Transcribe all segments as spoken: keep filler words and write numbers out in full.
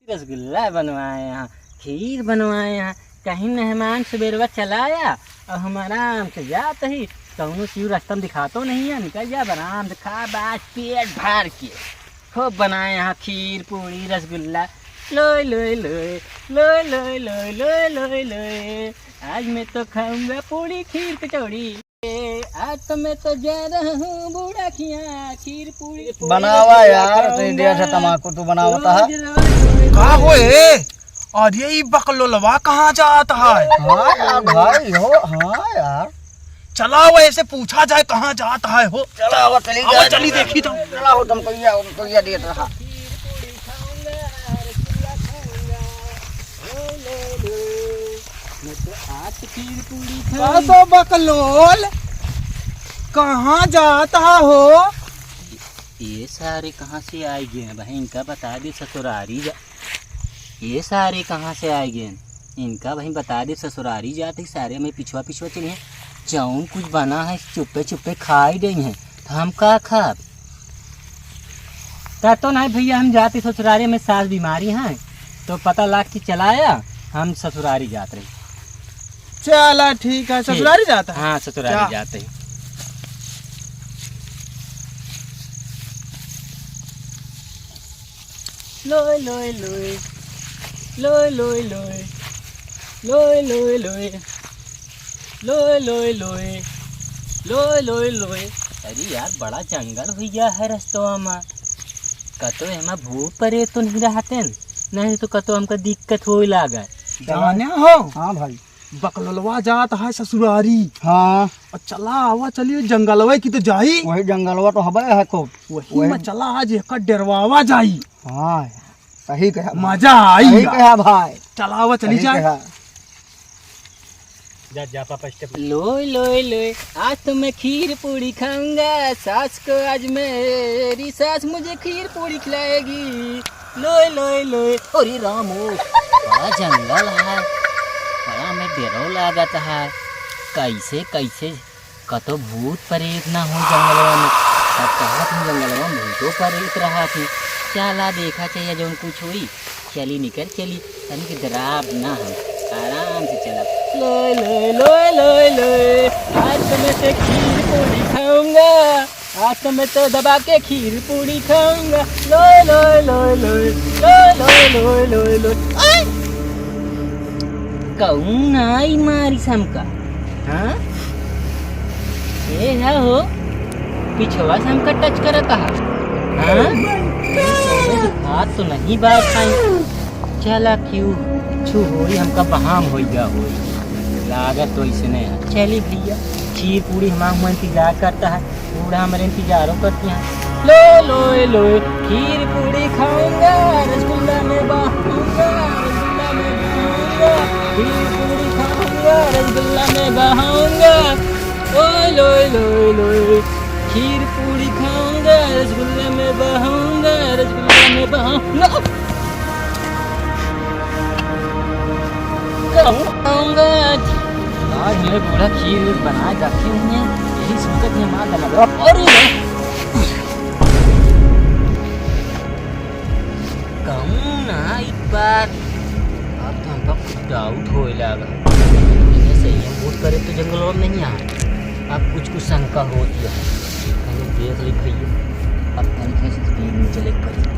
रसगुल्ला बनवाए हैं, खीर बनवाए हैं। कहीं मेहमान सुबेरवा चला आया और हम आराम से जात ही, कौनो क्यों रास्ता में दिखातो नहीं है, निकल जा आराम से, खा बात पेट भर के। खूब बनाए हैं खीर, पूड़ी, रसगुल्ला। लोय, लोय, लोय, लोय, लोय, लोय, लोय, लोय, लोय। आज मैं तो खाऊंगा पूड़ी, खीर, कचौड़ी। आज तो मैं तो जा रहा हूँ बूढ़ा खिया, खीर पूड़ी बनावा यार, तनी देर से तमाकू तू बनावत है। का हो ए? अरे ई बकलोलवा कहाँ जात है? हाँ यार भाई हो, हाँ यार। चला वो ऐसे पूछा जाए कहाँ जात है हो। चला वो चली आवा, जाए। चली देखी तो। चला वो तुमको ये, तुमको ये देत रहा। मैं तो आज खीर पूड़ी का खाऊंगा। सो बकलोल, कहाँ जात हो? ये सारे कहाँ से आइ गए हैं भाई, इनका बता दे ससुरारी जा। ये सारे कहाँ से आइ गए हैं? इनका भाई बता दे ससुरारी जात ही, सारे हमें पिछुआ पिछुआ चले हैं। जौन कुछ बना है चुप्पे चुप्पे खाई गई हैं, तो हम का खाब? का तो नहीं भैया, हम जाते ससुरारी में, सास बीमारी हैं, तो पता लाग के चलाया, हम ससुरारी जात रही। चला ठीक है, ठीक। ससुरारी जाता है? हाँ, ससुरारी जा। जाते हैं। लोय, लोय, लोय। लोय, लोय, लोय। लोय, लोय, लोय। लोय, लोय, लोय। लोय, लोय, लोय। अरे यार, बड़ा जंगल हुई गया है रस्तवा में। कतो एमा भूत परेत तो नहीं रहते न? नहीं तो कतो हमका दिक्कत होए लागे। जाने हो? हाँ भाई। बकलोलवा जात है ससुरारी। हाँ। और चला आवा, चलिए जंगलवा की तो जाई। वही जंगलवा तो हबे है खूब। वही वही। में चला आज एक डेरवावा जाई। हाँ, सही कहा भाई। मजा आई सही यार। कहा भाई। चला आवा, चली सही जाए। कहा। जा, जा पापा step। लोय, लोय, लोय, आज तो मैं खीर पूड़ी खाऊंगा। सास को आज मेरी सास मुझे खीर पूड़ी खिलाएगी। लोय, लोय, लोय। अरे राम हो, बड़ा जंगल है, बड़ा में डरो लागत है। कैसे, कैसे कतो भूत परेत ना हो जंगलवा में। सब कहत हैं जंगलवा में भूतो परेत रहत हैं। चला देखा चाहिए जौन कुछ होई। चली निकर चली, तनिक डराब ना हम, आराम से चलब। लोय, लोय, लोय, लोय, लोय, आज तो मैं तो खीर पूड़ी खाऊंगा, आज तो मैं तो दबा के खीर पूड़ी खाऊंगा। लोय, लोय, लोय, लोय, लोय, लोय, लोय, लोय, लोय। आय! कौन आई मारी समका? हाँ? ये है हो, पिछवा से हमका touch करत है। हाँ? हाथ तो नहीं बात खाई। चला क्यों छू होई, हमका बहाम होई गा होई। लागत तो ऐसे नहीं है। चली भैया, खीर पूड़ी हमार हुआ इंतजार करता है। बूढ़ा हमरे इंतजारो करती हैं। लोय, लोय, लोय, खीर पूड़ी खाऊंगा, रसगुल्ला में बहाऊंगा, रसगुल्ला में बहाऊंगा, खीर पूड़ी खाऊंगा, रसगुल्ला में बहाऊंगा। ओय लोय, लोय, लोय, खीर पूड़ी खाऊंगा, रसगुल्ला में बहाऊंगा, रसगुल्ला में बहाऊंगा। कहूँ आऊंगा आज। आज मेरे बूढ़ा खीर वीर बनाए रखे हुए हैं, यही सोचत है माँ का लगा। अरे! कहूँ ना एक बार, अब तो हमका कुछ doubt होए लागा। इन्हें सही हम भूत परेत तो जंगल में नहीं आ, अब कुछ कुछ शंका होती है। मैंने देख ली भैया, अब तनिक से speed में चले पड़ी।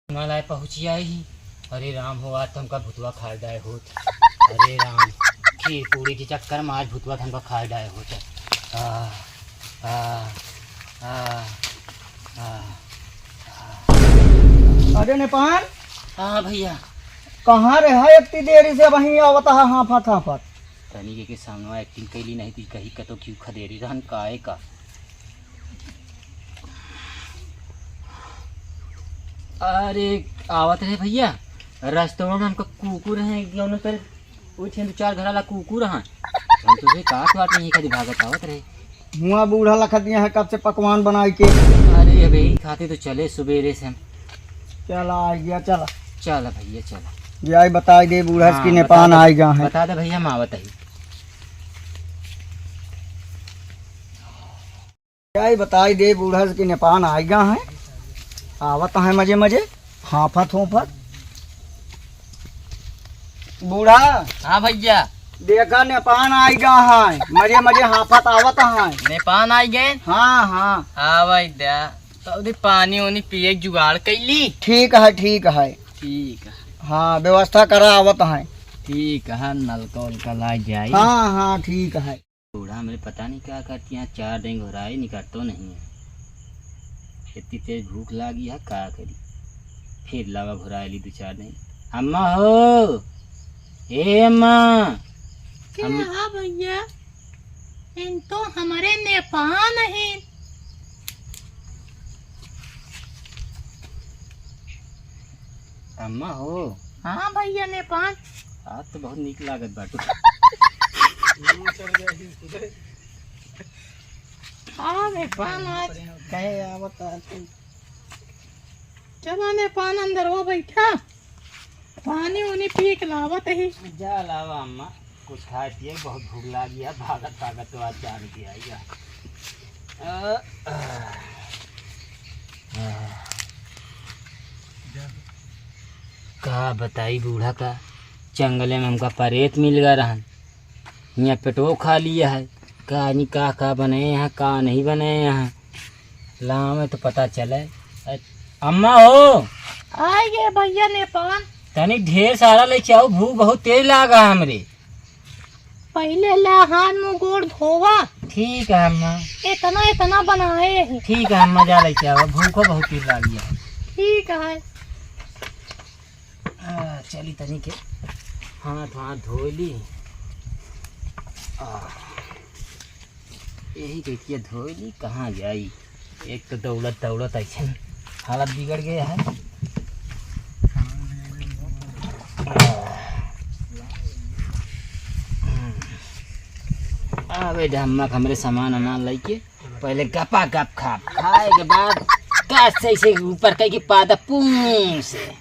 हिमालय पहुँचिया ही। अरे राम हो, आज तो हमका भुतवा खाए डाए होत। अरे राम, खीर पूड़ी के चक्कर में आज भुतवा हमका खाए डाए होत। आ, आ, आ, आ, आ। अरे नेपाल, हाँ भैया। कहाँ रहा इतनी देरी से, वहीं आवत है हाफत हाफत। तनी के, के सामने acting कैली नहीं थी, कहीं कतो क्यों खदेरी रहन काहे का। अरे, आवत रहे भैया, रस्तवा में हमका कुकुर हैं, कौनो तरह, वो छे दो चार घर वाला कुकुर हैं, हम तो भी काट वाट नहीं कभी भागत आवत रहे। हुआ बूढ़ा लखत यहाँ है कब से पकवान बनाई के। अरे, अबे ही खाते तो चले सुबेरे से हम। चला, आ गया, चला। चला भैया, चला। जाई बताई दे बूढ़ा हाँ, कि नेपान बता दे, आइगा है। बता दे भैया, हम आवत ही। जाई बताई दे बूढ़ा कि नेपान आइगा है। आवत है मजे मजे, हाँफत होफत। बूढ़ा। हाँ भैया। देखा नेपान आइगा है, मजे मजे हाँफत आवत है। नेपान आइगे? हाँ, हाँ। आवै द्या। तो अभी पानी उनी पिए के जुगाड़ कैली। ठीक है, ठीक है। ठीक है। हाँ, व्यवस्था करा आवत है। ठीक है, नलका उलका ला जाई। हाँ, हाँ, ठीक है। बूढ़ा हमरे पता नहीं का करती, यहाँ चार दिन घुराई निकलतो नहीं है। इतनी तेज भूख लागी है, का करी? फिर लावा घुराई ली दो चार दिन। अम्मा हो, ए अम्मा। क्या अम- है भैया? इन तो हमरे नेपान ही। अम्मा हो। हाँ भैया नेपान। आज तो बहुत नीक लागत बाटू। हाँ नेपान आज। कहे आवत है तू। चला नेपान अंदर वो बैठा। पानी उनी पी के लावत ही। जा लावा अम्मा, कुछ खाए पिए, बहुत भूख लागी है, भागत भागत तो आज जान के आई है। अ, अ, अ। का बताई बूढ़ा का, जंगले में हमका परेत मिल गया रहन, यहाँ पेटो खा लिया है, का नहीं का का बनाए हैं, का नहीं बनाए हैं। लावे तो पता चले। अ-, अम्मा हो। आइए भैया नेपान। तनी ढेर सारा लेके आओ, भूख बहुत तेज लागा हमरे। पहिले ला हाथ मुंह गोड़ धोवा। ठीक है अम्मा। इतना इतना बनाए हैं। ठीक है अम्मा, जा लेके आओ, भूखो बहुत तेज लागी है। ठीक है। आ, चली तनी के हाथ वाथ धो ली। आ, यही गइतिया धोई ली, कहाँ जाई? एक तो दौड़त दौड़त ऐसे हालत बिगड़ गया है। अबे डम्मक हमरे सामान वामान लइके पहले गपा गप खा, खाए के बाद कस से ऐसे ऊपर कह के पादा पूं से।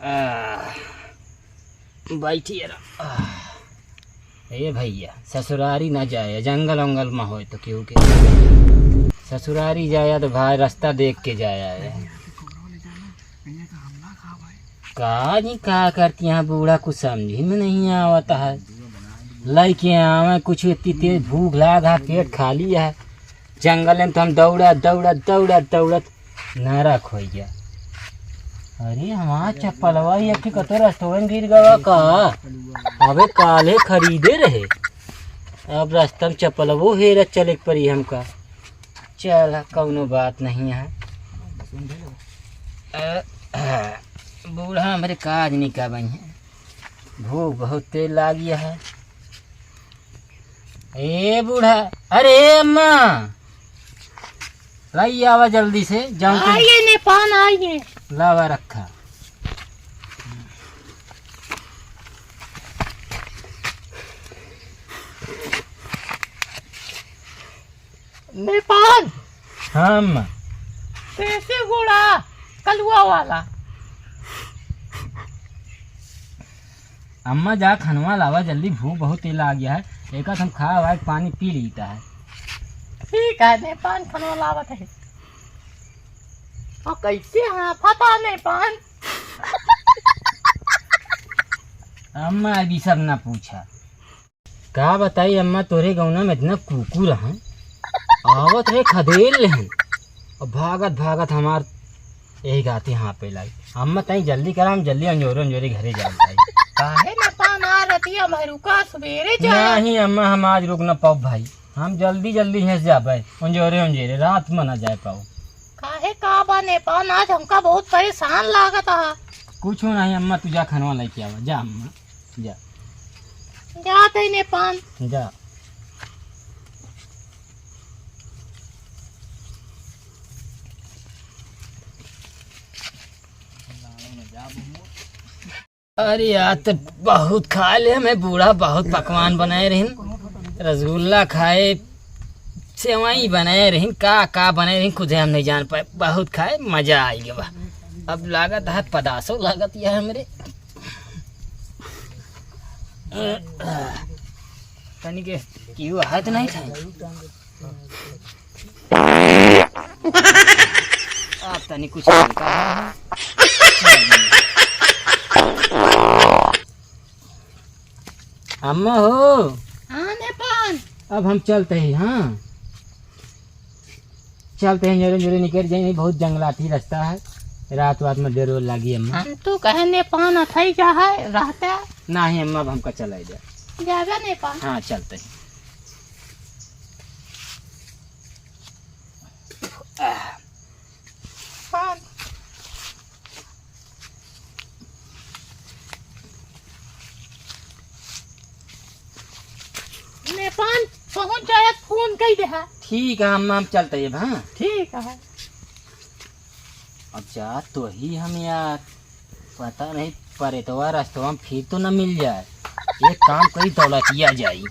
आ, बैठिए रह। ए भैया, ससुरारी ना जाए, जंगल वंगल में होए तो केहू के। ससुरारी जाया तो भाई रास्ता देख के जाया है। का जी का करती यहाँ बूढ़ा, कुछ समझी में नहीं आवत है। लइके आवे कुछ, इतनी तेज भूख लाग है, पेट खाली है। जंगल में तो हम दौड़ा दौड़ा दौड़ा दौड़त नरक होइ गया। अरे हमार चप्पलवा ही एक ठे कतो रस्तवा में गिर गवा का? अबे काले खरीदे रहे, अब रास्ता में चप्पलवो हेरत चले के पड़ी हमका। चल, कौनो बात नहीं है। अ, बूढ़ा हमरे काज नहीं का बनी है, भूख बहुत तेज लागी है। ए बूढ़ा, अरे अम्मा, लाई आवा जल्दी से, जाऊं तो आइए नेपान आइए। लावा रखा। नेपान। हाँ अम्मा। देसी गुड़ा, कलुआ वाला। अम्मा जा खनवा लावा जल्दी, भूख बहुत तेज लाग गया है। एक हम खा हुआ पानी पी लेता है। ठीक है, नेपान खनवा लावत है। और कैसे हाँफत है नेपान? अम्मा अभी सब ना पूछा। का बताई अम्मा, तोरे गौना में इतना कुकुर हैं, आवत रहे खदेड़ लेहन, और भागत भागत हमार यही गाती हाँफे लाई। अम्मा तई जल्दी करा, हम जल्दी अंजोरे अंजोरे घरे जाब भाई। काहे नेपान आ रतिया भरुका सुबेरे जा। नहीं अम्मा, हम आज रुक न पाउब भाई, हम जल्दी जल्दी हियाँ से जाबे, अंजोरे अंजोरे रात में ना जाए पाउब। काहे का बा नेपान, आज हमका बहुत परेशान लागत है। कुछ नहीं अम्मा, तू जा खनवा लेके आवा, जा अम्मा। जा। जा तई नेपान। जा। अरे यार, तो बहुत खा ले, हमें बूढ़ा बहुत पकवान बनाए रहिन। रसगुल्ला खाए, सेवई बनाए रहिन, का का बनाए रहिन, खुदे हम नहीं जान पाए। बहुत खाए, मजा आई गवा। अब लागत है पदासो लागत यह हमरे। तनी के क्यों हाथ नहीं खाए? आप तनी कुछ हल्का। अम्मा हो। हाँ नेपान। अब हम चलते हैं, हाँ चलते हैं, जोरे जोरे निकल जाएंगे, बहुत जंगलाती रास्ता है, रात वात में डर वर लागी अम्मा। हम तो कहे नेपान अथई जा है रहता। नहीं अम्मा, अब हमका चला जा। जाबे नेपान। हाँ चलते हैं। हाँ। नेपाल पहुँच जाए, फोन कई दे है। ठीक है, हम, हम चलते हैं, हाँ। ठीक है। अब जा तो ही हम यार, पता नहीं परेतवा रस्तवा में फिर तो न मिल जाए। एक काम करी, दौलतिया जाई।